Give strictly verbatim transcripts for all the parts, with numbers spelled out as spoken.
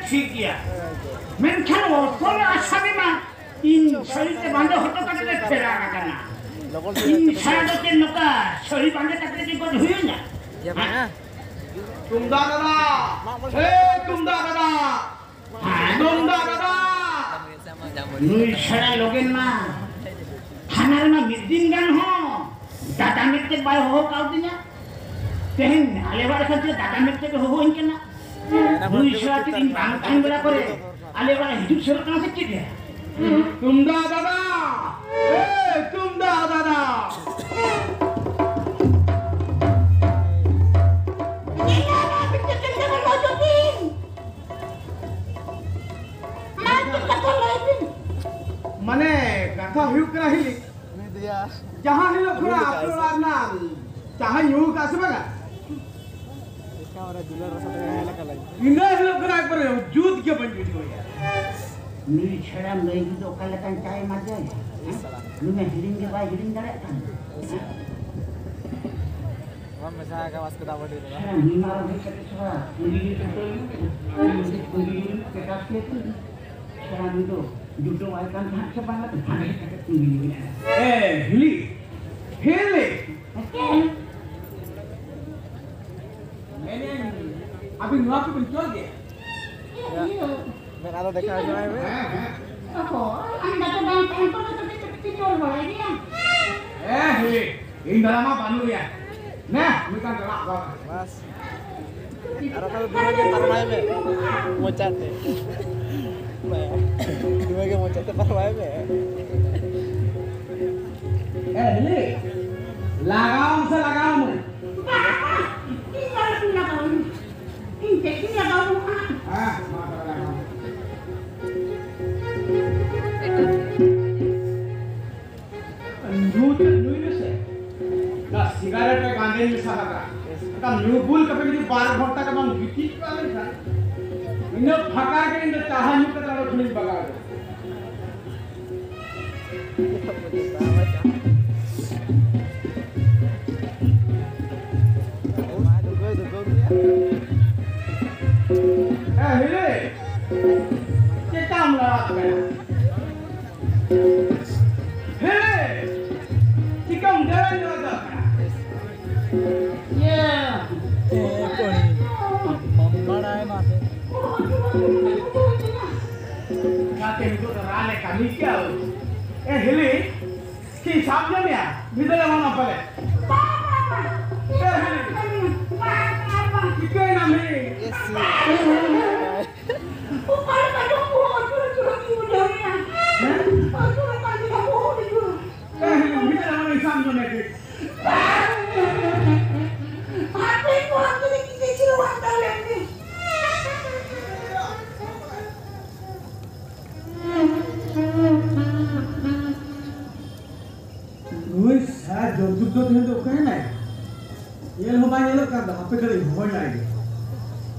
ᱴᱷᱤᱠ ᱜᱮᱭᱟ᱾ ᱢᱮᱱᱠᱷᱟᱱ ᱚᱠᱚᱭ ᱟᱥᱟ ᱨᱮᱢᱟ ᱤᱧ ᱥᱟᱹᱲᱤ ᱛᱮ ᱵᱟᱸᱫᱮ ᱦᱚᱴᱚ ᱠᱟᱛᱮ ᱞᱮ ᱯᱷᱮᱨᱟᱣ ᱟᱠᱟᱱᱟ᱾ ᱤᱧ ᱥᱟᱹᱲᱤ ᱫᱚ ᱪᱮᱫ ᱱᱚᱝᱠᱟ ᱥᱟᱹᱲᱤ ᱵᱟᱸᱫᱮ ᱠᱟᱛᱮ ᱜᱮ ᱜᱚᱡ ᱦᱩᱭᱩᱜᱼᱟ? ᱛᱩᱢᱫᱟᱜ ᱫᱟᱫᱟ! ᱮ ᱛᱩᱢᱫᱟᱜ ᱫᱟᱫᱟ! ᱦᱮᱸ? ᱛᱩᱢᱫᱟᱜ ᱫᱟᱫᱟ! ᱱᱩᱭ ᱥᱟᱹᱲᱤ ᱞᱚᱜᱮᱱ ᱢᱟ ᱛᱷᱟᱱᱟ ᱨᱮᱢᱟ ᱢᱤᱫ ᱫᱤᱱ ᱜᱟᱱ ᱦᱚᱸ ᱫᱟᱫᱟ ᱢᱮᱱᱛᱮ ᱵᱟᱭ ᱦᱚᱦᱚ ᱠᱟᱣᱫᱤᱧᱟ᱾ ᱛᱮᱦᱮᱧ ᱟᱞᱮ ᱚᱲᱟᱜ ᱨᱮ ᱠᱷᱟᱱ ᱪᱮᱫ ᱫᱟᱫᱟ ᱢᱮᱱᱛᱮ ᱠᱚ ᱦᱚᱦᱚᱧ ᱠᱟᱱᱟ? ᱱᱩᱭ ᱥᱟᱹᱲᱤ ᱛᱤᱠᱤᱱ ᱵᱟᱝ ᱛᱟᱦᱮᱱ ᱵᱮᱲᱟ ᱠᱚᱨᱮ ᱟᱞᱮ ᱚᱲᱟᱜ ᱨᱮ ᱦᱤᱡᱩᱜ ᱥᱮᱱᱚᱜ ᱠᱟᱱᱟ ᱥᱮ ᱪᱮᱫ ᱭᱟ? ᱛᱩᱢᱫᱟᱜ ᱫᱟᱫᱟ! ᱮ, ᱛᱩᱢᱫᱟᱜ ᱫᱟᱫᱟ! ᱢᱟᱱᱮ, ᱠᱟᱛᱷᱟ ᱦᱩᱭᱩᱜ ᱠᱟᱱᱟ ᱦᱤᱞᱤ, ᱡᱟᱦᱟᱸ ᱦᱤᱞᱳᱜ ᱠᱷᱚᱱᱟᱜ ᱟᱯᱮ ᱚᱲᱟᱜ ᱨᱮᱱᱟᱜ ᱪᱟᱦᱟᱧ ᱧᱩ ᱠᱟᱜ ᱥᱮ ᱵᱟᱝᱟ? ᱤᱱᱟᱹ ᱦᱤᱞᱳᱜ ᱠᱷᱚᱱᱟᱜ ᱮᱠᱵᱟᱨᱮ ᱡᱩᱛ ᱜᱮ ᱵᱟᱹᱧ ᱵᱩᱡᱷᱟᱹᱣᱮᱫᱼᱟ᱾ ᱱᱩᱭ ᱪᱷᱟᱲᱟᱢ ᱞᱟᱹᱭ ᱛᱮᱫᱚ ᱚᱠᱟ ᱞᱮᱠᱟᱱ ᱪᱟᱭ ᱮᱢᱟ ᱫᱮᱭᱟ? ᱱᱩᱭ ᱢᱟ ᱦᱤᱲᱤᱧ ᱜᱮ ᱵᱟᱭ ᱦᱤᱲᱤᱧ ᱫᱟᱲᱮᱭᱟᱜ ᱠᱟᱱ᱾ ᱵᱟᱢ ᱢᱮᱥᱟ ᱟᱠᱟᱫ ᱵᱟᱥᱠᱮ ᱫᱟᱜ ᱢᱟᱹᱰᱤ ᱨᱮ ᱵᱟᱝ? ᱪᱷᱟᱲᱟᱢ ᱢᱤᱢᱟ ᱨᱚᱦᱚᱭ ᱠᱟᱛᱮ ᱪᱷᱟᱲᱟ ᱠᱩᱲᱤ ᱜᱤᱫᱽᱨᱟᱹ ᱠᱚ ᱠᱩᱲᱤ ᱜᱤᱫᱽᱨᱟᱹ ᱠᱚ ᱪᱟᱥ ᱠᱮᱫ ᱠᱚ᱾ ᱪᱷᱟᱲᱟ ᱱᱩᱭ ᱫᱚ ᱡᱩᱴᱟᱹᱣᱟᱭ ᱠᱟᱱ ᱛᱟᱦᱮᱸᱫ ᱥᱮ ᱵᱟᱝ ᱟᱫᱚ ᱵᱷᱟᱜᱮ ᱠᱟᱛᱮ ᱠᱩᱲᱤ ᱜᱤᱫᱽᱨᱟᱹ᱾ ᱮ, ᱦᱤᱞᱤ! ᱦᱤᱞᱤ! ᱢᱮᱱᱮᱫ, ᱟᱹᱵᱤᱱ ᱱᱚᱣᱟ ᱠᱚᱵᱤᱱ ᱪᱚᱞ ᱜᱮᱭᱟ? ᱢᱮᱫ ᱟᱨᱚ ᱫᱮᱠᱷᱟᱣ ᱧᱚᱜ ᱟᱭ ᱢᱮ᱾ ᱦᱮᱸ, ᱦᱮᱸ᱾ ᱚᱦᱚ, ᱟᱢ ᱫᱟᱠᱟ ᱵᱟᱝ ᱛᱟᱦᱮᱱ ᱠᱟᱱᱟ ᱛᱚᱵᱮ ᱪᱮᱫ ᱯᱮ ᱪᱚᱞ ᱵᱟᱲᱟᱭ ᱜᱮᱭᱟ? ᱦᱮᱸ, ᱦᱤᱞᱤ, ᱤᱧ ᱫᱟᱫᱟ ᱢᱟ ᱵᱟᱹᱱᱩᱜ ᱮᱭᱟ᱾ ᱱᱮ, ᱢᱤᱫᱴᱟᱝ ᱪᱟᱞᱟᱜ ᱵᱟᱝ᱾ ᱵᱟᱥ᱾ ᱟᱨ ᱚᱠᱟ ᱫᱚ ᱫᱩᱦᱟᱹ ᱜᱮ ᱯᱟᱨᱚᱢᱟᱭ ᱢᱮ᱾ ᱢᱚᱪᱟᱛᱮ᱾ ᱫᱩᱦᱟᱹ ᱜᱮ ᱢᱚᱪᱟᱛᱮ ᱯᱟᱨᱚᱢᱟᱭ ᱢᱮ᱾ ᱮ, ᱦᱤᱞᱤ, ᱞᱟᱜᱟᱣᱟᱢ ᱥᱮ ᱞᱟᱜᱟᱣᱟᱢᱟᱹᱧ? ᱵᱟᱝ, ᱤᱧ ᱵᱟᱝ ᱞᱟᱜᱟᱣᱟᱹᱧ᱾ ᱤᱧ ᱪᱮᱫ ᱤᱧ ᱞᱟᱜᱟᱣ ᱵᱟᱹᱱᱩᱜᱼᱟ᱾ ᱦᱮᱸ, ᱢᱟ ᱛᱚᱵᱮ ᱞᱟᱜᱟᱣ ᱢᱮ᱾ ᱧᱩ ᱛᱮ ᱧᱩᱭ ᱢᱮᱥᱮ᱾ ᱚᱱᱟ ᱥᱤᱜᱟᱨᱮᱴ ᱨᱮ ᱜᱟᱸᱡᱟᱧ ᱢᱮᱥᱟ ᱟᱠᱟᱫ᱾ ᱮᱱᱠᱷᱟᱱ ᱧᱩ ᱵᱩᱞ ᱠᱟᱛᱮ ᱡᱩᱫᱤ ᱵᱟᱨ ᱜᱷᱚᱱᱴᱟ ᱜᱮ ᱵᱟᱢ ᱜᱤᱛᱤᱡ ᱠᱚᱜᱼᱟ ᱞᱮᱱᱠᱷᱟᱱ, ᱤᱱᱟᱹ ᱯᱷᱟᱸᱠᱟ ᱨᱮᱜᱮ ᱤᱧ ᱫᱚ ᱪᱟᱦᱟ ᱧᱩ ᱠᱟᱛᱮ ᱚᱸᱰᱮ ᱠᱷᱚᱱᱤᱧ ᱵᱟᱜᱟᱣ ᱮᱱᱟ᱾ ᱮ, ᱦᱤᱞᱤ! ᱪᱮᱫᱟᱢ ᱞᱟᱲᱟᱜ ᱠᱟᱱᱟ? ᱦᱮᱸ, ᱪᱤᱠᱟᱹᱢ ᱫᱟᱹᱲ ᱧᱚᱜ ᱫᱟ? ᱤᱭᱟᱹ᱾ ᱮ, ᱠᱚᱲᱤ, ᱵᱟᱢ ᱵᱟᱲᱟᱭ ᱢᱟ ᱥᱮ᱾ ᱜᱟᱛᱮ ᱱᱤᱛᱚᱜ ᱫᱚ ᱨᱟᱱ ᱮ ᱠᱟᱹᱢᱤ ᱠᱮᱭᱟ᱾ ᱮ, ᱦᱤᱞᱤ, ᱪᱮᱫ ᱥᱟᱵ ᱧᱟᱢᱮᱭᱟ? ᱵᱷᱤᱛᱟᱹᱨ ᱨᱮ ᱵᱟᱝ ᱯᱟᱞᱮ? ᱮ, ᱦᱤᱞᱤ᱾ ᱪᱤᱠᱟᱹᱭᱮᱱᱟᱢ, ᱦᱤᱞᱤ? ᱚᱠᱟ ᱞᱮᱠᱟ ᱪᱚ ᱵᱚᱦᱚᱜ ᱟᱹᱪᱩᱨ ᱟᱹᱪᱩᱨ ᱤᱧ ᱵᱩᱡᱷᱟᱹᱣᱮᱫᱼᱟ᱾ ᱦᱮᱸ? ᱟᱹᱪᱩᱨ ᱟᱠᱟᱱ ᱛᱤᱧᱟ ᱵᱚᱦᱚᱜ ᱟᱹᱪᱩᱨ᱾ ᱮ, ᱦᱤᱞᱤ, ᱵᱷᱤᱛᱟᱹᱨ ᱨᱮ ᱵᱟᱝ ᱥᱟᱵ ᱧᱟᱢᱮᱭᱟ ᱠᱤ? ᱦᱟᱯᱮ, ᱱᱚᱣᱟ ᱠᱚᱨᱮ ᱜᱤᱫᱽᱨᱟᱹ ᱪᱤᱨᱚ ᱵᱟᱝ ᱛᱟᱦᱮᱸ ᱞᱮᱱ ᱜᱮ᱾ ᱱᱩᱭ ᱥᱟᱨ ᱡᱚᱢᱫᱩᱫ ᱫᱚ ᱛᱮᱦᱮᱧ ᱫᱚ ᱚᱠᱟᱭᱮᱱᱟᱭ? ᱧᱮᱞ ᱦᱚᱸ ᱵᱟᱭ ᱧᱮᱞᱚᱜ ᱠᱟᱱ ᱫᱚ, ᱦᱟᱯᱮ ᱠᱟᱹᱴᱤᱡ ᱦᱚᱦᱚᱭ ᱞᱟᱭ ᱜᱮ᱾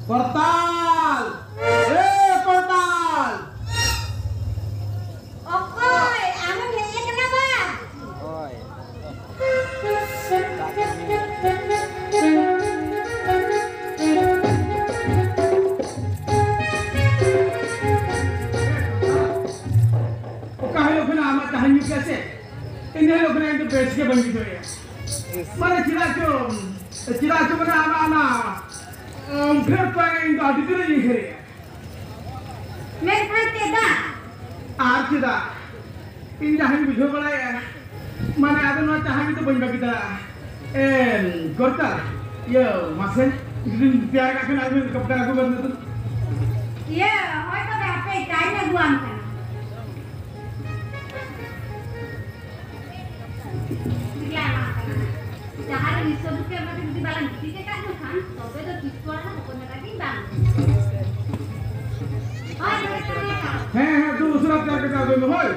ᱠᱚᱨᱛᱟᱞ! ᱮ ᱠᱚᱨᱛᱟᱞ! ᱚᱠᱚᱭ? ᱟᱢᱮᱢ ᱦᱮᱡ ᱟᱠᱟᱱᱟ ᱵᱟ? ᱦᱳᱭ᱾ ᱚᱠᱟ ᱦᱤᱞᱳᱜ ᱠᱷᱚᱱᱟᱜ ᱟᱢᱟᱜ ᱰᱟᱦᱟᱨ ᱧᱩᱛ ᱠᱟᱜ ᱥᱮ? ᱤᱱᱟᱹ ᱦᱤᱞᱳᱜ ᱠᱷᱚᱱᱟᱜ ᱤᱧ ᱫᱚ ᱵᱮᱥ ᱜᱮ ᱵᱟᱹᱧ ᱵᱩᱡᱷᱟᱹᱣᱮᱫᱼᱟ᱾ ᱢᱟᱱᱮ ᱪᱮᱫᱟᱜ ᱪᱚ, ᱪᱮᱫᱟᱜ ᱪᱚ ᱢᱟᱱᱮ ᱟᱢᱟᱜ ᱚᱱᱟ, ᱩᱢ, ᱯᱷᱮᱨ ᱯᱟᱭ ᱤᱧ ᱫᱚ ᱟᱹᱰᱤ ᱡᱳᱨᱤᱧ ᱩᱭᱦᱟᱹᱨᱮᱫᱼᱟ᱾ ᱢᱮᱱᱠᱷᱟᱱ ᱪᱮᱫᱟᱜ? ᱟᱨ ᱪᱮᱫᱟᱜ? ᱤᱧ ᱡᱟᱦᱟᱸᱧ ᱵᱩᱡᱷᱟᱹᱣ ᱵᱟᱲᱟᱭᱮᱫᱼᱟ, ᱢᱟᱱᱮ ᱟᱫᱚ ᱱᱚᱣᱟ ᱡᱟᱦᱟᱸ ᱜᱮᱛᱚ ᱵᱟᱹᱧ ᱵᱟᱹᱜᱤ ᱫᱟᱲᱮᱭᱟᱜᱼᱟ᱾ ᱮᱢ, ᱠᱚᱨᱛᱟᱞ, ᱤᱭᱟᱹ, ᱢᱟᱥᱮ, ᱡᱩᱫᱤᱢ ᱛᱮᱭᱟᱨ ᱠᱟᱜ ᱠᱷᱟᱱ ᱟᱨ ᱢᱤᱫ ᱠᱟᱯ ᱪᱟ ᱟᱹᱜᱩ ᱜᱚᱫ ᱢᱮ ᱛᱚ᱾ ᱤᱭᱟᱹ, ᱦᱳᱭ ᱛᱚᱵᱮ ᱦᱟᱯᱮ, ᱪᱟᱧ ᱟᱹᱜᱩᱣᱟᱢ ᱠᱟᱱᱟ᱾ ᱡᱟᱦᱟᱸ ᱨᱮ ᱱᱤᱥᱟᱹ ᱵᱩᱠᱮ ᱮᱢᱟ ᱡᱩᱫᱤ ᱵᱟᱞᱟᱝ ᱜᱤᱰᱤ ᱠᱟᱜ ᱠᱷᱟᱱ, ᱛᱚᱵᱮ ᱫᱚ ᱛᱤᱥ ᱠᱚ ᱟᱨᱦᱚᱸ ᱦᱚᱯᱚᱱ ᱮᱨᱟ ᱜᱤᱧ ᱵᱟᱝ᱾ ᱦᱳᱭ, ᱦᱳᱭ, ᱦᱳᱭ, ᱦᱳᱭ᱾ ᱦᱮᱸ, ᱦᱮᱸ, ᱫᱩ ᱩᱥᱟᱹᱨᱟ ᱛᱮ ᱟᱨ ᱠᱟᱛᱮ ᱟᱹᱜᱩᱭ ᱢᱮ, ᱦᱳᱭ᱾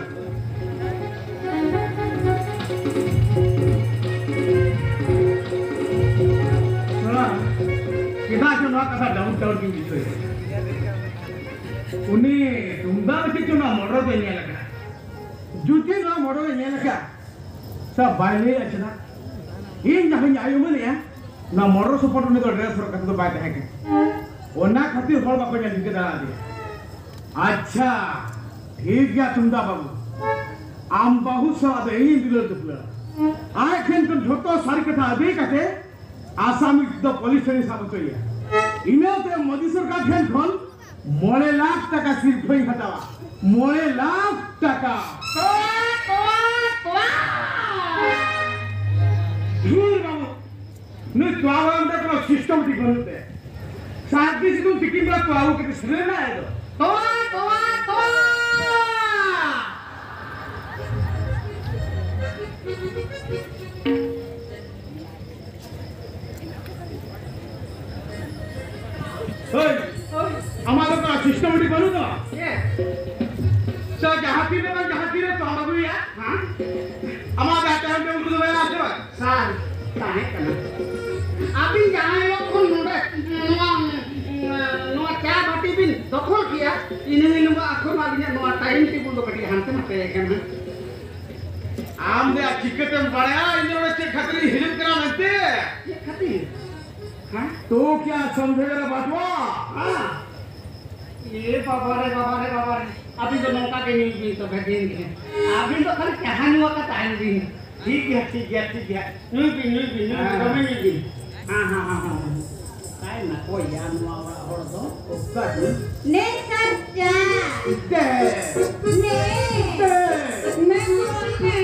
ᱛᱷᱚᱲᱟ, ᱪᱮᱫᱟᱜ ᱪᱚ ᱱᱚᱣᱟ ᱠᱟᱛᱷᱟ doubt, doubt ᱜᱤᱧ ᱵᱩᱡᱷᱟᱹᱣᱮᱫᱟ᱾ ᱩᱱᱤ ᱛᱩᱢᱫᱟᱜ ᱨᱮ ᱪᱮᱫ ᱪᱚ ᱱᱚᱣᱟ ᱢᱚᱰᱚᱞ ᱫᱚᱭ ᱧᱮᱞ ᱟᱠᱟᱫᱟ᱾ ᱡᱩᱫᱤ ᱱᱚᱣᱟ ᱢᱚᱰᱚᱞ ᱮ ᱧᱮᱞ ᱟᱠᱟᱫ, ᱥᱮ ᱵᱟᱭ ᱞᱟᱹᱭᱟ ᱪᱮᱫᱟᱜ? ᱤᱧ ᱡᱟᱦᱟᱸᱧ ᱟᱭ ᱩᱢᱟᱹᱱᱮᱜᱼᱟ, ᱱᱚᱣᱟ ᱢᱚᱰᱚᱞ ᱥᱚᱯᱚᱴ ᱩᱱᱤ ᱫᱚ dress ᱦᱚᱨᱚᱜ ᱠᱟᱛᱮ ᱫᱚ ᱵᱟᱭ ᱛᱟᱦᱮᱸ ᱠᱟᱱᱟ᱾ ᱚᱱᱟ ᱠᱷᱟᱹᱛᱤᱨ ᱦᱚᱲ ᱵᱟᱠᱚ ᱧᱮᱞ ᱴᱷᱤᱠᱟᱹ ᱫᱟᱲᱮᱭᱟᱫᱮᱭᱟ᱾ ᱟᱪᱪᱷᱟ, ᱴᱷᱤᱠ ᱜᱮᱭᱟ ᱛᱩᱢᱫᱟᱜ ᱵᱟᱹᱵᱩ, ᱟᱢ ᱵᱟᱹᱦᱩ ᱥᱟᱞᱟᱜ ᱫᱚ ᱤᱧᱤᱧ ᱫᱩᱞᱟᱹᱲ ᱫᱩᱯᱞᱟᱹᱲᱟ᱾ ᱟᱡ ᱴᱷᱮᱱ ᱠᱷᱚᱱ ᱡᱷᱚᱛᱚ ᱥᱟᱹᱨᱤ ᱠᱟᱛᱷᱟ ᱟᱹᱫᱟᱹᱭ ᱠᱟᱛᱮ ᱟᱥᱟᱢᱤ ᱫᱚ ᱯᱩᱞᱤᱥ ᱴᱷᱮᱱᱤᱧ ᱥᱟᱵ ᱦᱚᱪᱚᱭᱮᱭᱟ᱾ ᱤᱱᱟᱹ ᱛᱟᱭᱚᱢ ᱢᱳᱫᱤ ᱥᱚᱨᱠᱟᱨ ᱴᱷᱮᱱ ᱠᱷᱚᱱ ᱢᱚᱬᱮ ᱞᱟᱠᱷ ᱴᱟᱠᱟ ᱥᱤᱨᱯᱷᱟᱹᱧ ᱦᱟᱛᱟᱣᱟ᱾ ᱢᱚᱬᱮ ᱞᱟᱠᱷ ᱴᱟᱠᱟ᱾ ᱛᱚᱣᱟ, ᱛᱚᱣᱟ, ᱛᱚᱣᱟ᱾ ᱫᱷᱩᱨ ᱵᱟᱹᱵᱩ, ᱱᱩᱭ ᱛᱚᱣᱟ ᱵᱟᱞᱟ ᱫᱚ ᱠᱳᱱᱳ systematic ᱵᱟᱹᱱᱩᱜ ᱛᱟᱭᱟ᱾ ᱥᱟᱨᱫᱤ ᱥᱤᱛᱩᱝ ᱛᱤᱠᱤᱱ ᱵᱮᱲᱟ ᱛᱚᱣᱟ ᱟᱹᱜᱩ ᱠᱟᱛᱮ ᱥᱮᱨᱮᱧ ᱮᱫᱟᱭ ᱫᱚ᱾ ᱛᱚᱣᱟ, ᱛᱚᱣᱟ, ᱛᱚᱣᱟ᱾ ᱦᱳᱭ, ᱦᱳᱭ᱾ ᱟᱢᱟᱜ ᱫᱚ ᱠᱳᱱᱳ systematic ᱵᱟᱹᱱᱩᱜ ᱛᱟᱢᱟ? ᱪᱮᱫ? ᱥᱮ ᱡᱟᱦᱟᱸ ᱛᱤᱱ ᱨᱮ ᱵᱟᱝ ᱡᱟᱦᱟᱸ ᱛᱤᱱ ᱨᱮ ᱛᱚᱣᱟᱢ ᱟᱹᱜᱩᱭᱟ? ᱦᱮᱸ? ᱟᱢᱟᱜ ᱡᱟᱦᱟᱸ ᱛᱟᱭᱚᱢ ᱛᱮ ᱩᱱᱠᱩ ᱫᱚ ᱵᱟᱭ ᱟᱥᱮ ᱵᱟᱝ? ᱥᱟᱨ, ᱛᱟᱦᱮᱸ ᱠᱟᱱᱟ᱾ ᱟᱹᱵᱤᱱ ᱡᱟᱦᱟᱸ ᱦᱤᱞᱳᱜ ᱠᱷᱚᱱ ᱱᱚᱰᱮ ᱱᱚᱣᱟ, ᱱᱚᱣᱟ ᱪᱟ ᱵᱟᱹᱴᱤ ᱵᱤᱱ ᱫᱚᱠᱷᱚᱞ ᱠᱮᱜᱼᱟ, ᱤᱱᱟᱹ ᱦᱤᱞᱳᱜ ᱠᱷᱚᱱ ᱟᱹᱞᱤᱧᱟᱜ ᱱᱚᱣᱟ time table ᱫᱚ ᱠᱟᱹᱴᱤᱡ ᱦᱟᱱᱛᱮ ᱱᱟᱛᱮ ᱟᱠᱟᱱᱟ᱾ ᱟᱢ ᱫᱚ ᱪᱤᱠᱟᱹᱛᱮᱢ ᱵᱟᱲᱟᱭᱟ ᱤᱧ ᱫᱚ ᱱᱚᱰᱮ ᱪᱮᱫ ᱠᱷᱟᱹᱛᱤᱨ ᱤᱧ ᱦᱤᱡᱩᱜ ᱠᱟᱱᱟ ᱢᱮᱱᱛᱮ? ᱪᱮᱫ ᱠᱷᱟᱹᱛᱤᱨ? ᱦᱮᱸ? तो क्या समझे मेरा बाटवा? हाँ। ᱮ ᱵᱟᱵᱟ ᱨᱮ, ᱵᱟᱵᱟ ᱨᱮ, ᱵᱟᱵᱟ ᱨᱮ᱾ ᱟᱹᱵᱤᱱ ᱫᱚ ᱱᱚᱝᱠᱟ ᱜᱮ ᱧᱩᱭ ᱵᱤᱱ ᱛᱚᱵᱮ ᱫᱤᱱ ᱜᱮ᱾ ᱟᱹᱵᱤᱱ ᱫᱚ ᱠᱷᱟᱹᱞᱤ ᱪᱟᱦᱟ ᱧᱩ ᱟᱠᱟ ᱛᱟᱦᱮᱱ ᱵᱤᱱ᱾ ᱴᱷᱤᱠ ᱜᱮᱭᱟ, ᱴᱷᱤᱠ ᱜᱮᱭᱟ, ᱴᱷᱤᱠ ᱜᱮᱭᱟ᱾ ᱧᱩᱭ ᱵᱤᱱ, ᱧᱩᱭ ᱵᱤᱱ, ᱧᱩᱭ ᱵᱤᱱ, ᱦᱮᱸ᱾ ᱫᱚᱢᱮ ᱧᱩᱭ ᱵᱤᱱ᱾ ᱦᱮᱸ, ᱦᱮᱸ, ᱦᱮᱸ, ᱦᱮᱸ᱾ ᱚᱠᱟᱭ ᱱᱟᱠᱚ ᱭᱟ ᱱᱚᱣᱟ ᱚᱲᱟᱜ ᱦᱚᱲ ᱫᱚ? ᱚᱠᱟ ᱫᱤᱱ? ᱱᱮ ᱥᱟᱨ ᱪᱟ᱾ ᱫᱮ᱾ ᱱᱮ᱾ ᱫᱮ᱾ ᱱᱮ ᱠᱚ ᱱᱮ᱾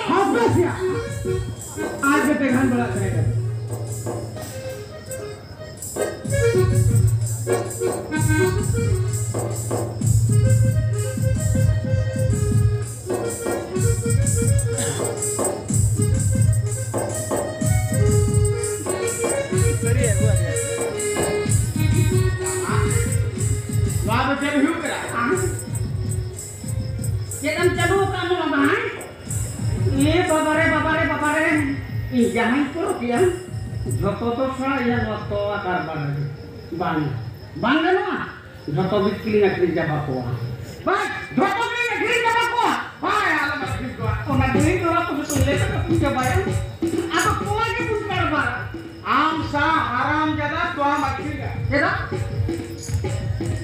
ᱦᱟᱯᱮ ᱥᱮᱭᱟ᱾ ᱟᱡ ᱜᱮ ᱛᱮᱜᱟᱱ ᱵᱟᱲᱟ ᱛᱟᱦᱮᱸ ᱠᱟᱱᱟ᱾ ᱱᱚᱣᱟ ᱫᱚ ᱪᱮᱫ ᱦᱩᱭᱩᱜ ᱠᱟᱱᱟ? ᱪᱮᱫ ᱮᱢ ᱪᱟᱹᱞᱩ ᱟᱠᱟᱫ ᱱᱚᱣᱟ ᱫᱚ, ᱦᱮᱸ? ᱮ ᱵᱟᱵᱟ ᱨᱮ, ᱵᱟᱵᱟ ᱨᱮ, ᱵᱟᱵᱟ ᱨᱮ, ᱤᱧ ᱡᱟᱦᱟᱸᱧ ᱯᱚᱨᱚᱠᱮᱜᱼᱟ, ᱡᱷᱚᱛᱚ ᱫᱚᱥ ᱦᱚᱲᱟᱜ ᱤᱧᱟᱹᱜ ᱱᱚᱣᱟ ᱛᱚᱣᱟ ᱠᱟᱨᱵᱟᱨ ᱨᱮ᱾ ᱵᱟᱝ, ᱵᱟᱝ ᱜᱟᱱᱚᱜᱼᱟ᱾ ᱡᱷᱚᱛᱚ ᱵᱤᱥ ᱠᱤᱨᱤᱧ ᱟᱹᱠᱷᱨᱤᱧ ᱪᱟᱵᱟ ᱠᱚᱣᱟ᱾ ᱵᱟᱝ, ᱡᱷᱚᱛᱚ ᱠᱤᱨᱤᱧ ᱟᱹᱠᱷᱨᱤᱧ ᱪᱟᱵᱟ ᱠᱚᱣᱟ᱾ ᱵᱟᱝ, ᱟᱞᱚᱢ ᱟᱹᱠᱷᱨᱤᱧ ᱠᱚᱣᱟ᱾ ᱚᱱᱟ ᱜᱟᱹᱭ ᱛᱚᱣᱟ ᱠᱚ ᱡᱷᱚᱛᱚ ᱞᱮ ᱠᱟᱛᱮ ᱠᱚ ᱪᱟᱵᱟᱭᱟ᱾ ᱟᱫᱚ ᱛᱚᱣᱟ ᱜᱮ ᱵᱚᱱ ᱠᱟᱨᱵᱟᱨᱟ᱾ ᱟᱢ ᱥᱟ ᱦᱟᱨᱟᱢ ᱡᱟᱫᱟ ᱛᱚᱣᱟᱢ ᱟᱹᱠᱷᱨᱤᱧᱟ᱾ ᱪᱮᱫᱟᱜ?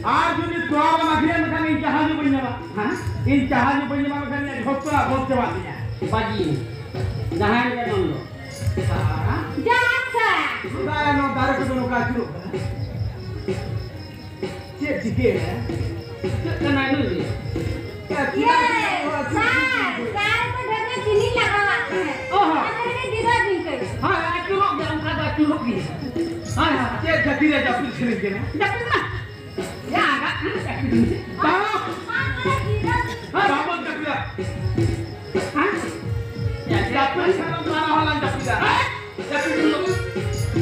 ᱟᱨ ᱡᱩᱫᱤ ᱛᱚᱣᱟ ᱵᱟᱢ ᱟᱹᱠᱷᱨᱤᱧᱟ, ᱢᱮᱱᱠᱷᱟᱱ ᱤᱧ ᱪᱟᱦᱟ ᱧᱩ ᱵᱟᱹᱧ ᱧᱟᱢᱟ᱾ ᱦᱮᱸ? ᱤᱧ ᱪᱟᱦᱟ ᱧᱩ ᱵᱟᱹᱧ ᱧᱟᱢᱟ, ᱢᱮᱱᱠᱷᱟᱱ ᱤᱧᱟᱹᱜ ᱡᱷᱚᱛᱚ ᱟᱜ ᱵᱚᱫ ᱪᱟᱵᱟᱜ ᱛᱤᱧᱟ᱾ ᱵᱟᱹᱡᱤ, ᱡᱟᱦᱟᱸᱭ ᱜᱮ ᱱᱚᱰᱮ᱾ ᱡᱟᱦᱟᱸ ᱥᱮ᱾ ᱱᱚᱣᱟ ᱫᱟᱨᱮ ᱠᱚᱫᱚ ᱱᱚᱝᱠᱟ ᱟᱹᱪᱩᱨᱚᱜ ᱠᱟᱱᱟ᱾ ᱪᱮᱫ ᱪᱤᱠᱟᱹᱭᱮᱱᱟ? ᱪᱤᱠᱟᱹᱜ ᱠᱟᱱᱟ ᱱᱩᱭ? ᱪᱮᱫ ᱤᱭᱟᱹ, ᱪᱤᱠᱟᱹᱜ ᱠᱟᱱᱟ? ᱪᱟ, ᱪᱟ ᱨᱮᱫᱚ ᱰᱷᱮᱨ ᱧᱚᱜ ᱪᱤᱱᱤ ᱞᱟᱜᱟᱣᱟᱜ ᱛᱟᱦᱮᱸᱫ᱾ ᱚ ᱦᱚᱸ᱾ ᱚᱱᱟ ᱛᱮᱜᱮ ᱡᱤᱨᱟᱹ ᱵᱤᱱ ᱠᱟᱹᱡ᱾ ᱦᱳᱭ, ᱟᱹᱪᱩᱨᱚᱜ ᱜᱮᱭᱟ, ᱚᱱᱠᱟ ᱫᱚ ᱟᱹᱪᱩᱨᱚᱜ ᱜᱮᱭᱟ᱾ ᱦᱳᱭ, ᱦᱳᱭ᱾ ᱪᱮᱫ ᱡᱟᱹᱛᱤ ᱨᱮ ᱡᱟᱹᱯᱤᱫ ᱥᱟᱹᱱᱟᱹᱧ ᱠᱟᱱᱟ? ᱡᱟᱹᱯᱤᱫ ᱢᱟ᱾ ᱭᱟ, ᱟᱜᱟᱜ ᱠᱟᱱᱟ, ᱡᱟᱹᱯᱤᱫ ᱢᱮ᱾ ᱵᱟᱝ᱾ ᱵᱟᱝ, ᱵᱟᱝ, ᱡᱤᱨᱟᱹ ᱵᱤᱱ᱾ ᱦᱳᱭ, ᱵᱟᱵᱚᱱ ᱡᱟᱹᱯᱤᱫᱟ᱾ ᱦᱮᱸ? ᱡᱟᱹᱯᱤᱫ ᱥᱟᱱᱟᱢ ᱢᱟᱨᱟᱝ ᱦᱚᱲ ᱞᱟᱝ ᱡᱟᱹᱯᱤᱫᱟ᱾ ᱦᱮᱸ? ᱡᱟᱹᱯᱤᱫ ᱢᱮ᱾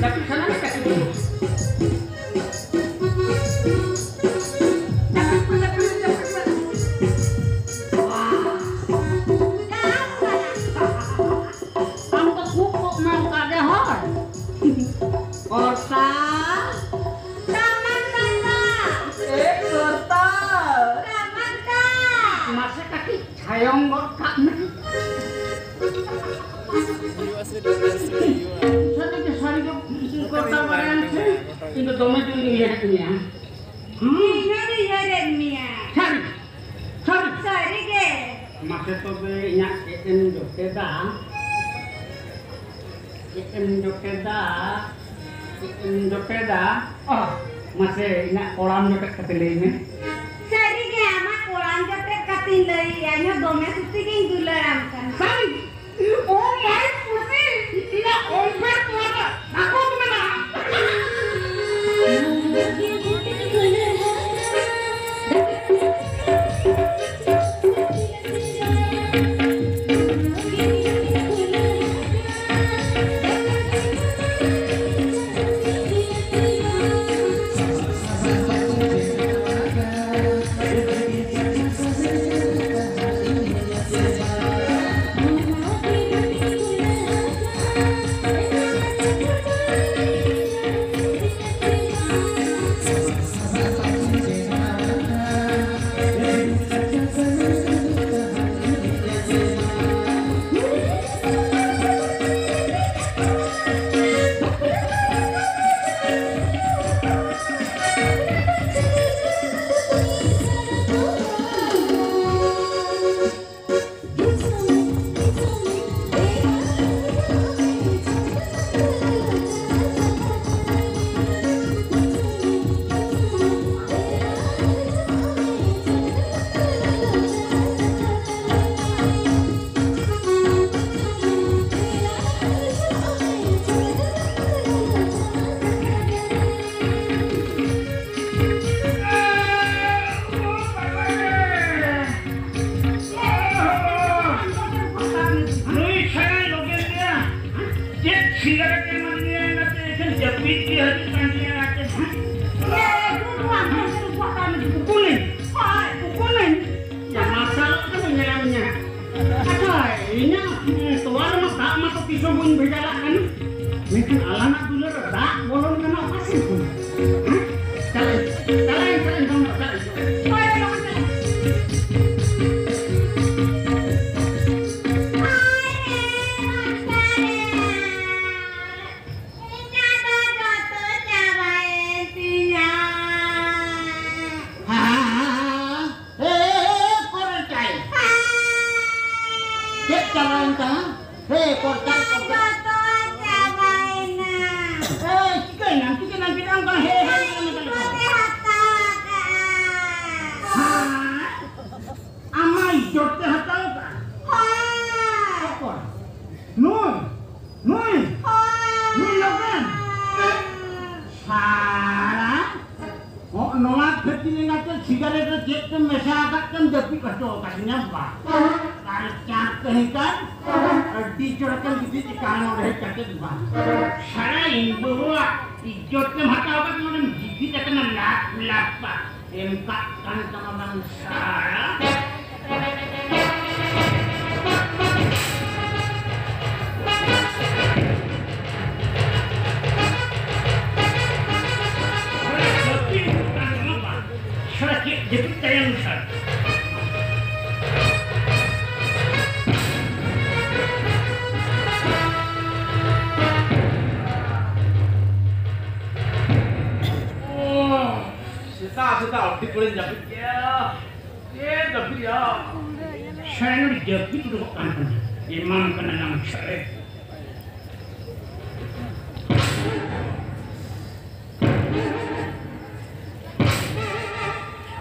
ᱡᱟᱹᱯᱤᱫ ᱥᱟᱱᱟ ᱢᱮ, ᱡᱟᱹᱯᱤᱫ ᱢᱮ᱾ ᱡᱟᱹᱯᱤᱫ ᱢᱮ, ᱡᱟᱹᱯᱤᱫ ᱢᱮ, ᱡᱟᱹᱯᱤᱫ ᱢᱮ᱾ ᱟᱢ ᱫᱚ ᱠᱷᱩᱵ ᱠᱚ ᱮᱢᱟ ᱠᱟᱫᱮ ᱦᱚᱲ᱾ ᱠᱚᱨᱛᱟ᱾ ᱴᱟᱢᱟᱠ ᱴᱟᱢᱟᱠ᱾ ᱮ ᱠᱚᱨᱛᱟ᱾ ᱴᱟᱢᱟᱠ ᱴᱟᱢᱟᱠ᱾ ᱢᱟᱥᱮ ᱠᱟᱹᱴᱤᱡ ᱪᱷᱟᱭᱚᱝ ᱜᱚᱫ ᱠᱟᱜ ᱢᱮ᱾ ᱥᱟᱹᱨᱤ ᱜᱮ, ᱥᱟᱹᱨᱤ ᱜᱮ, ᱠᱚᱨᱛᱟ ᱵᱟᱲᱟᱭᱟᱢ ᱥᱮ? ᱤᱧ ᱫᱚ ᱫᱚᱢᱮ ᱡᱳᱨᱤᱧ ᱩᱭᱦᱟᱹᱨᱮᱫ ᱢᱮᱭᱟ᱾ ᱦᱩᱸ᱾ ᱤᱧ ᱦᱚᱸᱧ ᱩᱭᱦᱟᱹᱨᱮᱫ ᱢᱮᱭᱟ᱾ ᱥᱟᱹᱨᱤ, ᱥᱟᱹᱨᱤ᱾ ᱥᱟᱹᱨᱤ ᱜᱮ᱾ ᱢᱟᱥᱮ ᱛᱚᱵᱮ ᱤᱧᱟᱜ ᱪᱮᱫ ᱮᱢ ᱡᱚᱴᱮᱫᱟ? ᱪᱮᱫ ᱮᱢ ᱡᱚᱴᱮᱫᱟ? ᱪᱮᱫ ᱮᱢ ᱡᱚᱴᱮᱫᱟ? ᱚ, ᱢᱟᱥᱮ ᱤᱧᱟᱜ ᱠᱚᱲᱟᱢ ᱡᱚᱴᱮᱫ ᱠᱟᱛᱮ ᱞᱟᱹᱭ ᱢᱮ᱾ ᱥᱟᱹᱨᱤ ᱜᱮ, ᱟᱢᱟᱜ ᱠᱚᱲᱟᱢ ᱡᱚᱴᱮᱫ ᱠᱟᱛᱮᱧ ᱞᱟᱹᱭᱮᱜᱼᱟ, ᱤᱧ ᱦᱚᱸ ᱫᱚᱢᱮ ᱥᱩᱛᱤ ᱜᱤᱧ ᱫᱩᱞᱟᱹᱲᱟᱢ ᱠᱟᱱᱟ᱾ ᱥᱟᱹᱨᱤ? Oh my ᱯᱩᱥᱤ! ᱤᱧᱟᱜ ᱚᱞᱯᱮ ᱱᱚᱣᱟ ᱫᱚ ᱱᱟᱠᱚᱥ ᱢᱮᱱᱟᱜᱼᱟ᱾ ᱯᱤᱴ ᱯᱤᱴ ᱦᱤᱡᱩᱜ ᱠᱟᱱ ᱛᱤᱧᱟ ᱟᱨ ᱪᱮᱫ ᱦᱟᱸᱜ? ᱮ, ᱩᱠᱩ ᱟᱢ ᱦᱚᱸ ᱩᱠᱩ ᱟᱢ ᱩᱠᱩ ᱞᱮᱱ? ᱦᱳᱭ, ᱩᱠᱩ ᱞᱮᱱ? ᱭᱟ, ᱢᱟᱨᱥᱟᱞᱚᱜ ᱠᱟᱱᱟ, ᱧᱮᱞᱟᱢ ᱧᱟ᱾ ᱟᱪᱪᱷᱟ, ᱤᱧᱟᱹᱜ, ᱮ, ᱛᱚᱣᱟ ᱨᱮᱢᱟ ᱫᱟᱜ ᱢᱟᱛᱚ ᱛᱤᱥ ᱦᱚᱸ ᱵᱟᱹᱧ ᱵᱷᱮᱡᱟᱞᱟᱜ ᱠᱟᱱᱟ᱾ ᱢᱮᱱᱠᱷᱟᱱ ᱟᱞᱟᱝᱟᱜ ᱫᱩᱞᱟᱹᱲ ᱨᱮ ᱫᱟᱜ ᱵᱚᱞᱚᱱ ᱠᱟᱱᱟ ᱚᱠᱟ ᱥᱮᱫ ᱠᱷᱚᱱ? ᱦᱮᱸ? ᱪᱟᱞᱟᱜ ᱟᱹᱧ, ᱪᱟᱞᱟᱜ ᱟᱹᱧ, ᱪᱟᱞᱟᱜ ᱟᱹᱧ, ᱵᱟᱝ, ᱪᱟᱞᱟᱜ ᱟᱹᱧ᱾ ᱦᱳᱭ, ᱞᱚᱜᱚᱱ ᱪᱟᱞᱟᱜ ᱟᱹᱧ᱾ ᱤᱧᱟᱜ ᱫᱚ ᱡᱚᱛᱚ ᱪᱟᱵᱟᱭᱮᱱ ᱛᱤᱧᱟ᱾ ᱦᱮᱸ, ᱦᱮᱸ, ᱦᱮᱸ, ᱦᱮᱸ, ᱦᱮᱸ, ᱦᱮᱸ, ᱚᱠᱚᱭ ᱪᱟᱭ? ᱪᱮᱫ ᱪᱟᱵᱟᱭᱮᱱ ᱛᱟᱢᱟ? ᱦᱮᱸ, ᱚᱠᱚᱭ ᱪᱟᱭ? ᱤᱧᱟᱜ ᱡᱚᱛᱚ ᱪᱟᱵᱟᱭᱮᱱᱟ᱾ ᱮᱭ, ᱪᱤᱠᱟᱹᱭᱮᱱᱟᱢ? ᱪᱤᱠᱟᱹᱭᱮᱱᱟᱢ? ᱪᱮᱫ ᱚᱱᱠᱟ ᱦᱮᱸ, ᱦᱮᱸ, ᱦᱮᱸ, ᱦᱮᱸ, ᱦᱮᱸ? ᱤᱧ ᱦᱟᱛᱟᱣ ᱠᱟᱜᱼᱟ᱾ ᱦᱮᱸ? ᱟᱢᱟᱜ ᱤᱡᱽᱡᱚᱛ ᱛᱮ ᱦᱟᱛᱟᱣ ᱠᱟᱜᱼᱟ? ᱦᱮᱸ᱾ ᱚᱠᱚᱭ? ᱱᱩᱭ? ᱱᱩᱭ? ᱦᱮᱸ᱾ ᱱᱩᱭ ᱞᱚᱜᱮᱱ? ᱥᱟᱲᱟ, ᱦᱚᱸᱜ ᱱᱚᱣᱟ ᱠᱷᱟᱹᱛᱤᱨ ᱮᱸᱜᱟᱛᱮ ᱥᱤᱜᱟᱨᱮᱴ ᱨᱮ ᱪᱮᱫ ᱪᱚᱢ ᱢᱮᱥᱟ ᱟᱠᱟᱫ ᱛᱮᱢ ᱡᱟᱹᱯᱤᱫ ᱦᱚᱪᱚ ᱟᱠᱟᱫᱤᱧᱟ ᱵᱟ? ᱟᱨ ᱪᱟᱸᱫ ᱛᱟᱦᱮᱸ ᱠᱟᱱ ᱟᱹᱰᱤ ᱪᱚᱨᱚᱠᱮᱢ ᱜᱤᱛᱤᱡ ᱟᱠᱟᱱ ᱱᱚᱰᱮ ᱦᱮᱡ ᱠᱟᱛᱮ ᱵᱟ? ᱥᱟᱲᱟ, ᱤᱧ ᱵᱟᱹᱦᱩᱣᱟᱜ ᱤᱡᱽᱡᱚᱛ ᱛᱮᱢ ᱦᱟᱛᱟᱣ ᱟᱠᱟᱫ, ᱱᱚᱰᱮᱢ ᱡᱤᱯᱤᱫ ᱟᱠᱟᱱᱟ ᱞᱟᱯ ᱞᱟᱯ ᱵᱟ? ᱮᱢ ᱠᱟᱜ ᱠᱟᱱ ᱛᱟᱢᱟ ᱵᱟᱝ ᱥᱟᱲᱟ? ᱥᱟᱲᱟ ᱪᱮᱫ ᱡᱟᱹᱯᱤᱫ ᱛᱟᱭᱚᱢ ᱥᱟᱲᱟ? ᱥᱮᱛᱟᱜ ᱥᱮᱛᱟᱜ ᱟᱹᱰᱤ ᱠᱚᱲᱟᱧ ᱡᱟᱹᱯᱤᱫ ᱠᱮᱫᱟ᱾ ᱪᱮᱫ ᱡᱟᱹᱯᱤᱫ ᱭᱟ? ᱥᱮᱱ ᱡᱟᱹᱯᱤᱫ ᱩᱰᱩᱠᱚᱜ ᱠᱟᱱ ᱛᱟᱢᱟ᱾ ᱮᱢᱟᱢ ᱠᱟᱱᱟ ᱱᱟᱝ ᱥᱟᱲᱮ᱾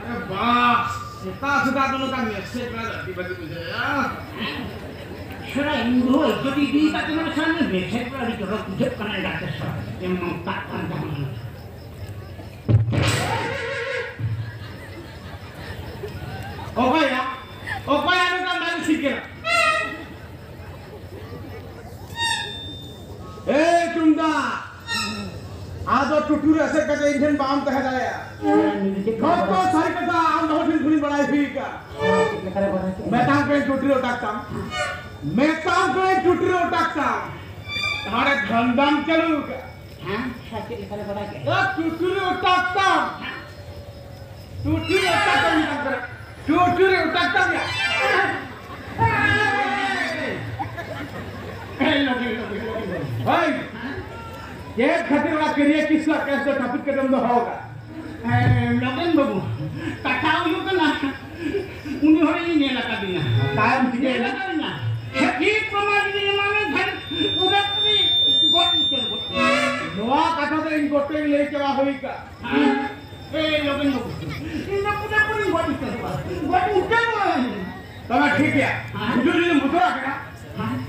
ᱟᱨᱮ ᱵᱟᱥ, ᱥᱮᱛᱟᱜ ᱥᱮᱛᱟᱜ ᱫᱚ ᱱᱚᱝᱠᱟ ᱢᱮᱥᱮᱡ ᱵᱟᱲᱟ ᱫᱚ ᱟᱹᱰᱤ ᱵᱷᱟᱹᱜᱤ ᱵᱩᱡᱷᱟᱹᱜᱼᱟ᱾ ᱥᱮᱲᱟ, ᱤᱧ ᱫᱚ ᱡᱩᱫᱤ ᱤᱫᱤ ᱠᱟᱛᱮ ᱢᱟᱱᱮ ᱥᱟᱢᱱᱮ ᱢᱮᱥᱮᱡ ᱵᱟᱲᱟ ᱟᱹᱰᱤ ᱪᱚᱨᱚᱠ ᱵᱩᱡᱷᱟᱹᱜ ᱠᱟᱱᱟ ᱮᱸᱜᱟᱛᱮ ᱥᱟᱲᱟ᱾ ᱮᱢ ᱱᱚᱝᱠᱟᱜ ᱠᱟᱱ ᱛᱟᱢᱟ᱾ ᱚᱠᱚᱭᱟ? ᱚᱠᱚᱭᱟ ᱱᱚᱝᱠᱟ ᱢᱟᱹᱱᱥᱤ ᱠᱟᱱᱟ? ᱮ ᱛᱩᱢᱫᱟᱜ! ᱟᱫᱚ ᱴᱩᱴᱩ ᱨᱮ ᱮᱥᱮᱫ ᱠᱟᱛᱮ ᱤᱧ ᱴᱷᱮᱱ ᱵᱟᱢ ᱛᱟᱦᱮᱸ ᱫᱟᱲᱮᱭᱟᱜᱼᱟ᱾ ᱦᱮᱸ, ᱱᱤᱡᱮ ᱪᱮᱫ ᱡᱷᱚᱛᱚ ᱠᱚ ᱥᱟᱹᱨᱤ ᱠᱟᱛᱷᱟ ᱟᱢ ᱫᱚ ᱴᱷᱮᱱ ᱠᱷᱚᱱᱤᱧ ᱵᱟᱲᱟᱭ ᱦᱩᱭ ᱟᱠᱟᱫᱼᱟ᱾ ᱪᱮᱫ ᱞᱮᱠᱟᱨᱮ ᱵᱟᱲᱟᱭ ᱠᱮᱫᱼᱟ? ᱢᱮᱛᱟᱢ ᱠᱟᱹᱱᱟᱹᱧ ᱴᱩᱴᱩ ᱨᱮ ᱚᱴᱟᱜ ᱛᱟᱢ᱾ ᱢᱮᱛᱟᱢ ᱠᱟᱹᱱᱟᱹᱧ ᱴᱩᱴᱩ ᱨᱮ ᱚᱴᱟᱜ ᱛᱟᱢ᱾ ᱦᱟᱸᱰᱮ ᱫᱷᱟᱱᱫᱟᱢ ᱪᱟᱹᱞᱩ ᱟᱠᱟᱫᱼᱟ᱾ ᱦᱮᱸ, ᱟᱪᱪᱷᱟ, ᱪᱮᱫ ᱞᱮᱠᱟᱨᱮ ᱵᱟᱲᱟᱭ ᱠᱮᱫᱼᱟ? ᱮ, ᱴᱩᱴᱩ ᱨᱮ ᱚᱴᱟᱜ ᱛᱟᱢ᱾ ᱦᱮᱸ᱾ ᱴᱩᱴᱩ ᱨᱮ ᱚᱴᱟᱜ ᱛᱟᱢ ᱢᱮᱛᱟᱢ ᱠᱟᱱᱟ᱾ ᱴᱩᱴᱩ ᱨᱮ ᱚᱴᱟᱜ ᱛᱟᱢ ᱭᱟ᱾ ᱮ, ᱞᱚᱜᱮ, ᱞᱚᱜᱮ, ᱞᱚᱜᱮ, ᱞᱚᱜᱮ᱾ ᱦᱳᱭ᱾ ᱪᱮᱫ ᱠᱷᱟᱹᱛᱤᱨ ᱚᱱᱟ ᱠᱟᱹᱨᱤᱭᱟ ᱠᱤᱥᱩᱣᱟᱜ ᱠᱮᱥ ᱫᱚ ᱛᱷᱟᱹᱯᱤᱛ ᱠᱟᱛᱮᱢ ᱫᱚᱦᱚ ᱟᱠᱟᱫ? ᱦᱮᱸ, ᱞᱚᱜᱮᱱ ᱵᱟᱹᱵᱩ, ᱠᱟᱛᱷᱟ ᱦᱩᱭᱩᱜ ᱠᱟᱱᱟ, ᱩᱱᱤ ᱦᱚᱲᱤᱧ ᱧᱮᱞ ᱟᱠᱟᱫᱮᱭᱟ᱾ ᱛᱟᱭᱚᱢ ᱪᱤᱠᱟᱹᱭᱮᱱᱟ? ᱧᱮᱞ ᱟᱠᱟᱫᱮᱭᱟ᱾ ᱪᱮᱫ ᱯᱨᱚᱢᱟᱱ ᱤᱧ ᱮᱢᱟᱢᱟ ᱠᱷᱟᱱ ᱩᱱᱤ ᱜᱚᱡ ᱩᱛᱟᱹᱨ ᱜᱚᱫ ᱠᱟᱭᱟ᱾ ᱱᱚᱣᱟ ᱠᱟᱛᱷᱟ ᱫᱚ ᱤᱧ ᱜᱚᱴᱮᱧ ᱞᱟᱹᱭ ᱪᱟᱵᱟ ᱦᱩᱭ ᱟᱠᱟᱫ᱾ ᱦᱮᱸ, ᱮ, ᱞᱚᱜᱮᱱ ᱵᱟᱹᱵᱩ, ᱤᱧ ᱫᱚ ᱯᱩᱨᱟᱹ ᱯᱩᱨᱤᱧ ᱜᱚᱡ ᱩᱛᱟᱹᱨᱚᱜᱼᱟ᱾ ᱜᱚᱡ ᱩᱛᱟᱹᱨᱚᱜᱼᱟᱹᱧ᱾ ᱛᱚᱵᱮ ᱴᱷᱤᱠ ᱜᱮᱭᱟ᱾ ᱦᱮᱸ᱾ ᱵᱩᱡᱷᱟᱹᱣ ᱡᱩᱫᱤᱢ ᱵᱩᱡᱷᱟᱹᱣ ᱠᱟᱱᱟ, ᱦᱮᱸ᱾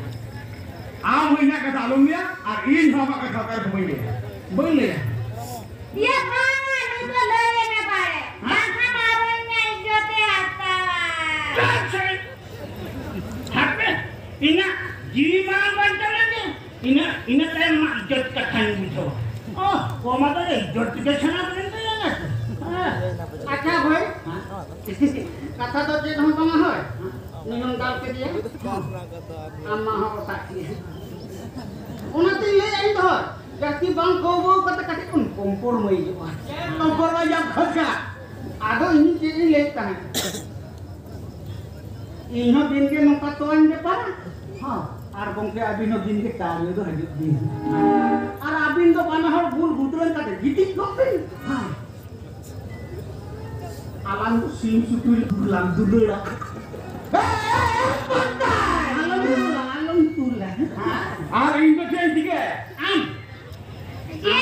ᱟᱢ ᱦᱚᱸ ᱤᱧᱟᱹᱜ ᱠᱟᱛᱷᱟ ᱟᱞᱚᱢ ᱞᱟᱹᱭᱟ, ᱟᱨ ᱤᱧ ᱦᱚᱸ ᱟᱢᱟᱜ ᱠᱟᱛᱷᱟ ᱚᱠᱟ ᱨᱮᱦᱚᱸ ᱵᱟᱹᱧ ᱞᱟᱹᱭᱟ᱾ ᱵᱟᱹᱧ ᱞᱟᱹᱭᱟ᱾ ᱤᱭᱟᱹ ᱵᱟᱝ, ᱱᱩᱭ ᱫᱚ ᱞᱟᱹᱭ ᱢᱮ ᱵᱟᱲᱮ᱾ ᱦᱮᱸ? ᱵᱟᱝᱠᱷᱟᱱ ᱟᱨᱚ ᱤᱧᱟᱹᱜ ᱤᱡᱽᱡᱚᱛᱮ ᱦᱟᱛᱟᱣᱟ᱾ ᱪᱮᱫ ᱥᱮ? ᱦᱟᱯᱮ, ᱤᱧᱟᱹᱜ ᱡᱤᱣᱤ ᱢᱟᱲᱟᱝ ᱵᱟᱧᱪᱟᱣ ᱞᱮᱱ ᱜᱮ, ᱤᱱᱟᱹ, ᱤᱱᱟᱹ ᱛᱟᱭᱚᱢ ᱟᱢᱟᱜ ᱤᱡᱽᱡᱚᱛ ᱠᱟᱛᱷᱟᱧ ᱵᱩᱡᱷᱟᱹᱣᱟ᱾ ᱚ, ᱠᱚᱢᱟ ᱫᱚ ᱤᱡᱽᱡᱚᱛ ᱜᱮ ᱥᱟᱱᱟ ᱵᱮᱱ ᱛᱟᱭᱟ ᱱᱟ᱾ ᱦᱮᱸ᱾ ᱟᱪᱪᱷᱟ ᱵᱷᱟᱹᱭ, ᱠᱟᱛᱷᱟ ᱫᱚ ᱪᱮᱫ ᱦᱚᱸ ᱵᱟᱝᱟ ᱦᱳᱭ, ᱱᱩᱭ ᱦᱚᱸᱢ ᱫᱟᱞ ᱠᱮᱫᱮᱭᱟ, ᱟᱢ ᱢᱟ ᱦᱚᱸ ᱚᱴᱟᱜ ᱠᱮᱫᱮᱭᱟ᱾ ᱚᱱᱟᱛᱤᱧ ᱞᱟᱹᱭᱮᱫᱼᱟ ᱤᱧ ᱫᱚ ᱦᱳᱭ, ᱡᱟᱹᱥᱛᱤ ᱵᱟᱝ ᱠᱟᱹᱣ ᱵᱟᱹᱣ ᱠᱟᱛᱮ ᱠᱟᱹᱴᱤᱡ ᱵᱚᱱ ᱠᱚᱢᱯᱨᱚᱢᱟᱭᱤᱡᱚᱜᱼᱟ᱾ ᱠᱚᱢᱯᱨᱚᱢᱟᱭᱤᱡᱽ ᱟᱢ ᱠᱷᱚᱡᱽ ᱠᱟᱱᱟ? ᱟᱫᱚ ᱤᱧ ᱪᱮᱫ ᱤᱧ ᱞᱟᱹᱭᱮᱫ ᱛᱟᱦᱮᱸᱫ, ᱤᱧ ᱦᱚᱸ ᱫᱤᱱ ᱜᱮ ᱱᱚᱝᱠᱟ ᱛᱚᱣᱟᱧ ᱵᱮᱯᱟᱨᱟ᱾ ᱦᱚᱸ᱾ ᱟᱨ ᱜᱚᱢᱠᱮ, ᱟᱹᱵᱤᱱ ᱦᱚᱸ ᱫᱤᱱ ᱜᱮ ᱪᱟ ᱧᱩ ᱫᱚ ᱦᱤᱡᱩᱜ ᱵᱤᱱ᱾ ᱟᱨ ᱟᱹᱵᱤᱱ ᱫᱚ ᱵᱟᱱᱟ ᱦᱚᱲ ᱵᱩᱞ ᱜᱩᱫᱽᱨᱟᱹ ᱠᱟᱛᱮ ᱜᱤᱛᱤᱡ ᱠᱚᱜ ᱵᱤᱱ᱾ ᱦᱮᱸ᱾ ᱟᱞᱟᱝ ᱫᱚ ᱥᱤᱢ ᱥᱩᱠᱨᱤ ᱞᱟᱝ ᱫᱩᱞᱟᱹᱲᱟ᱾ ᱟᱞᱚᱢ ᱛᱩᱞᱟ, ᱟᱞᱚᱢ ᱛᱩᱞᱟ᱾ ᱟᱨ ᱤᱧ ᱫᱚ ᱪᱮᱫ ᱤᱧ ᱪᱤᱠᱟᱹᱭᱟ? ᱟᱢ ᱡᱮ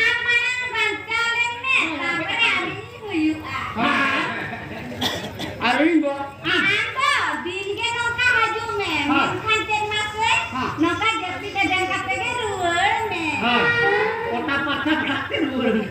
ᱟᱢ ᱢᱟᱲᱟᱝ ᱵᱟᱧᱪᱟᱣ ᱞᱮᱱ ᱢᱮ, ᱛᱟᱨᱯᱚᱨᱮ ᱟᱹᱞᱤᱧ ᱦᱩᱭᱩᱜᱼᱟ᱾ ᱟᱨ ᱤᱧ ᱫᱚ? ᱟᱢ ᱫᱚ ᱫᱤᱱ ᱜᱮ ᱱᱚᱝᱠᱟ ᱦᱤᱡᱩᱜ ᱢᱮ, ᱦᱮᱸ᱾ ᱢᱮᱱᱠᱷᱟᱱ ᱪᱮᱫ ᱢᱟᱥᱮ? ᱦᱮᱸ᱾ ᱱᱚᱝᱠᱟ ᱡᱟᱹᱯᱤᱫ ᱮᱵᱮᱱ ᱠᱟᱛᱮ ᱜᱮ ᱨᱩᱣᱟᱹᱲ ᱢᱮ᱾ ᱦᱮᱸ᱾ ᱚᱴᱟ ᱯᱟᱴᱟ ᱠᱟᱛᱮ ᱨᱩᱣᱟᱹᱲ ᱢᱮ᱾